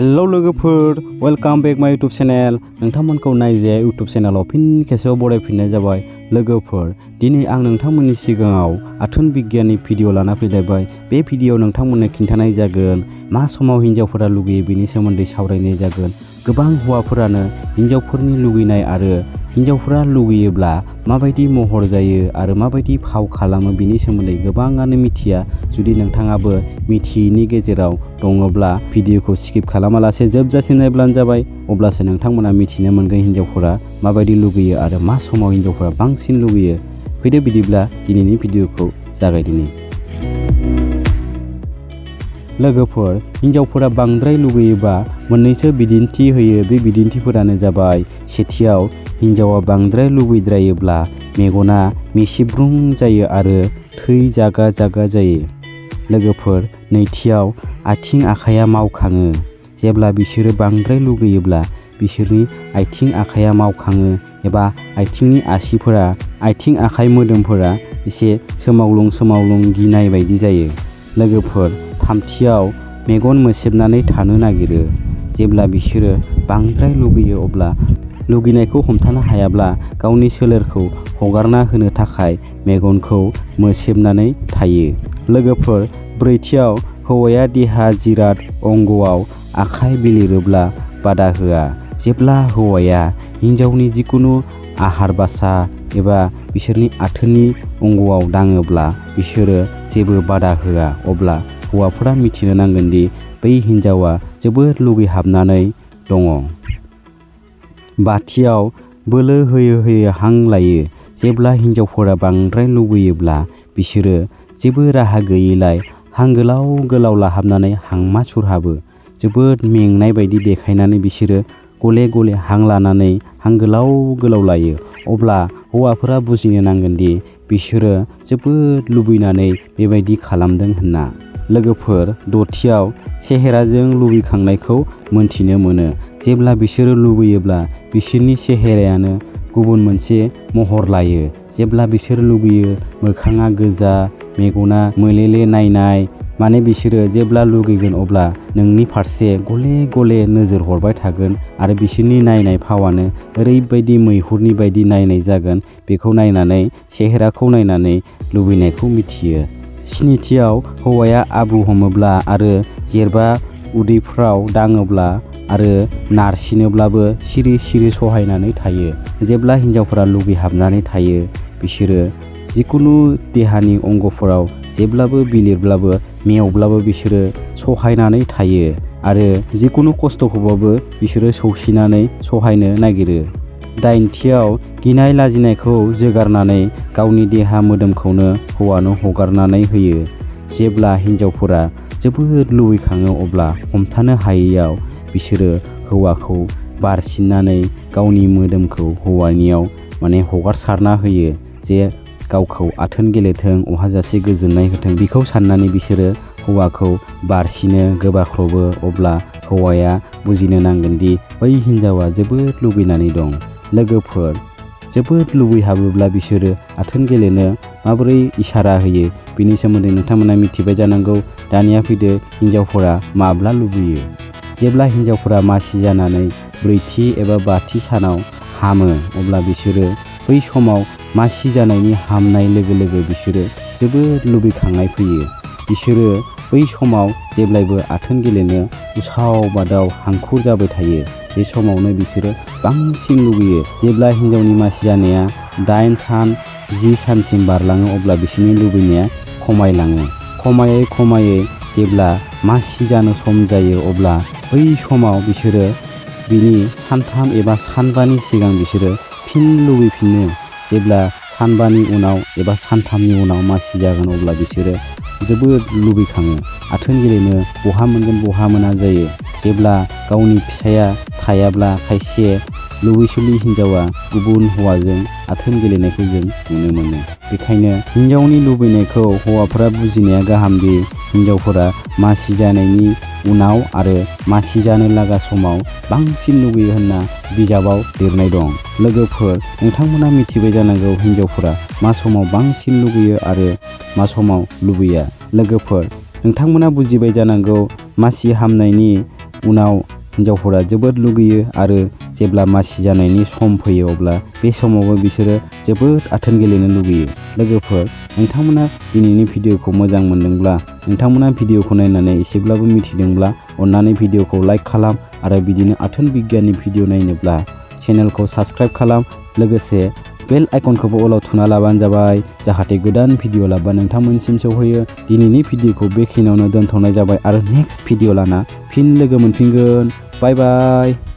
Hello लोगोफोर welcome बेक माय YouTube channel नोंथांमोनखौ नायजे YouTube चैनलाव फिन खेबसेबाव बरायफिननाय जाबाय लोगोफोर दिनै आं नोंथांमोननि सिगाङाव आथोन बिगियाननि भिडिअ लाना फैलायबाय बे भिडिअ नोंथांमोननो खिन्थानाय जागोन मा समाव हिन्जावफोरा लुगैयो बेनि सोमोन्दै सावरायनाय जागोन गोबां हौवाफोरानो हिन्जावफोरनि लुगैनाय आरो हिन्जावफोरा लुगैयोब्ला माबायदि महर जायो आरो माबायदि फाव खालामो बेनि सोमोन्दै गोबाङानो मिथिया जुदि नोंथाङाबो मिथियैनि गेजेराव दङब्ला भिडिअखौ स्किप खालामालासे जोबजासिम नायब्लानो जाबाय अब्लासो नोंथांमोना मिथिनो मोनगोन हिन्जावफोरा माबायदि लुगैयो आरो मा समाव हिन्जावफोरा बांसिन लुगैयो फैदो बिदिब्ला दिनैनि भिडिअखौ जागायदिनि लोगोफोर हिन्जावफोरा बांद्राय लुगैयोबा मोननैसो बिदिन्थि होयो बे बिदिन्थिफोरानो जाबाय सेथियाव हिन्जावा बांद्राय लुगैद्रायोब्ला मेगना मेसिब्रुं जायो आरो थै जागा जागा जायो लोगोफोर नैथियाव आथिं आखाइया मावखाङो जेब्ला बिसोरो बांद्राय लुगैयोब्ला बिसोरनि आथिं आखाइया मावखाङो एबा आथिंनि आसिफोरा आथिं आखाइ मोदोमफोरा एसे सोमावलुं गिनाय बायदि जायो लोगोफोर थामथियाव मेगन मोसेबनानै थानो नागिरो जेब्ला बिसोरो बांद्राय लुगैयो अब्ला लुगैनायखौ हमथानो हायाब्ला गावनि सोलेरखौ हगारना होनो थाखाय मेगनखौ मोसेबनानै थायो लोगोफोर ब्रैथियाव हौवाया देहा जिराद अंगआव आखाइ बिलिरोब्ला बादा होआ जेब्ला हौवाया हिन्जावनि जिकुनु आहार बासा एबा बिसोरनि आथोननि अंगआव दाङोब्ला बिसोरो जेबो बादा होआ अब्ला हौवाफोरा मिथिनो नांगोन दि बै हिन्जावा जोबोद लुगैहाबनानै दङ बाथियाव बोलो होयै हां लायो जेब्ला हिन्जावफोरा बांद्राय लुबैयोब्ला बिसोरो जेबो राहा गैयैलाय हां गोलाव लाहाबनानै हांमा सुरहाबो जोबोद मेंनाय बायदि देखायनानै बिसोरो गले गले हां लानानै हां गोलाव लायो अब्ला हौवाफोरा बुजिनो नांगोन दि बिसोरो जोबोद लुबैनानै बेबायदि खालामदों होनना लोगोफोर दथियाव सेहेराजों लुबैखांनायखौ मोनथिनो मोनो जेब्ला बिसोरो लुबैयोब्ला बिसोरनि सेहेरायानो गुबुन मोनसे महर लायो जेब्ला बिसोर लुगैयो मोखाङा गोजा मेगना मोलेले नायनाय माने बिसोरो जेब्ला लुगैगोन अब्ला नोंनि फारसे गले गले नोजोर हरबाय थागोन आरो बिसोरनि नायनाय फावानो ओरैबायदि मैहुरनि बायदि नायनाय जागोन बेखौ नायनानै सेहेराखौ नायनानै लुबैनायखौ मिथियो स्निथियाव हौवाया आबु हमोब्ला आरो जेरबा उदैफ्राव दाङोब्ला आरो नारसिनोब्लाबो सिरि सहायनानै थायो जेब्ला हिन्जावफोरा लुगैहाबनानै थायो बिसोरो जिकुनु देहानि अंगफोराव जेब्लाबो बिलिरब्लाबो मेवब्लाबो बिसोरो सहायनानै थायो आरो जिकुनु खस्थ'खौबाबो बिसोरो सौसिनानै सहायनो नागिरो दाइनथियाव गिनाय लाजिनायखौ जोगारनानै गावनि देहा मोदोमखौनो हौवानो हगारनानै होयो जेब्ला हिन्जावफोरा जोबोद लुबैखाङो अब्ला हमथानो हायैयाव बिसोरो हौवाखौ बारसिननानै गावनि मोदोमखौ हौवानियाव माने हगारसारना होयो जे गावखौ आथोन गेलेथों अहाजासे गोजोननाय होथों बेखौ साननानै बिसोरो हौवाखौ बारसिनो गोबाख्रबो अब्ला हौवाया बुजिनो नांगोन दि बै हिन्जावा जोबोद लुबैनानै दं लोगोफोर जोबोद लुबैहाबोब्ला बिसोरो आथोन गेलेनो माबोरै इसारा होयो बेनि सोमोन्दै नोंथांमोना मिथिबाय जानांगौ दानिया फैदो हिन्जावफोरा माब्ला लुबैयो जेब्ला हिन्जावफोरा मासि जानानै ब्रैथि एबा बाथि सानाव हामो अब्ला बिसोरो बै समाव मासि जानायनि हामनाय लोगो लोगो बिसोरो जोबोद लुबैखांनाय फैयो बिसोरो बै समाव जेब्लायबो आथोन गेलेनो उसाव बादाव हांखुर जाबाय थायो बे समावनो बिसोरो बांसिन लुबैयो जेब्ला हिन्जावनि मासि जानाया 8 सान 10 सानसिम बारलाङो अब्ला बिसोरनि लुबैनाया खमायलाङो खमायै जेब्ला मासि जानो सम जायो अब्ला बै समाव बिसोरो बिनि सानथाम एबा सानबानि सिगां बिसोरो फिन लुबैफिनो जेब्ला सानबानि उनाव एबा सानथामनि उनाव मासि जागोन अब्ला बिसोरो जोबोद लुबैखाङो आथोन गेलेनो बहा मोनगोन बहा मोना जायो जेब्ला गावनि फिसाया थायाब्ला खायसे लुबैसुलि हिन्जावा गुबुन हौवाजों आथोन गेलेनायखौ जों नुनो मोनो बेखायनो हिन्जावनि लुबैनायखौ हौवाफोरा बुजिनाया गाहामदि हिन्जावफोरा मासि जानायनि उनाव आरो मासि जानो लागा समाव बांसिन लुगैयो होनना बिजाबाव लिरनाय दं लोगोफोर नोंथांमोना मिथिबाय जानांगौ हिन्जावफोरा मा समाव बांसिन लुगैयो आरो मा समाव लुबैया लोगोफोर नोंथांमोना बुजिबाय जानांगौ मासि हामनायनि उनाव हिन्जावफोरा जोबोद लुगैयो आरो जेब्ला मासि जानायनि सम फैयो अब्ला बे समावबो बिसोरो जोबोद आथोन गेलेनो लुगैयो। लोगोफोर, नोंथांमोना दिनैनि भिडिअखौ मोजां मोनदोंब्ला, नोंथांमोना भिडिअखौ नायनानै एसेब्लाबो मिथिदोंब्ला अन्नानै भिडिअखौ लाइक खालाम आरो बिदिनो आथोन बिगियाननि भिडिअ नायनोब्ला चेनेलखौ साबस्क्राइब खालाम। लोगोसे बेल आइकनखौबो अलाव थुना लाबानो जाबाय, जाहाथे गोदान भिडिअ लाबा नोंथांमोनसिम सौहैयो। दिनैनि भिडिअखौ बेखिनियावनो दोनथ'नाय जाबाय आरो नेक्स्ट भिडिअ लाना फिन लोगो मोनफिनगोन। बाय बाय।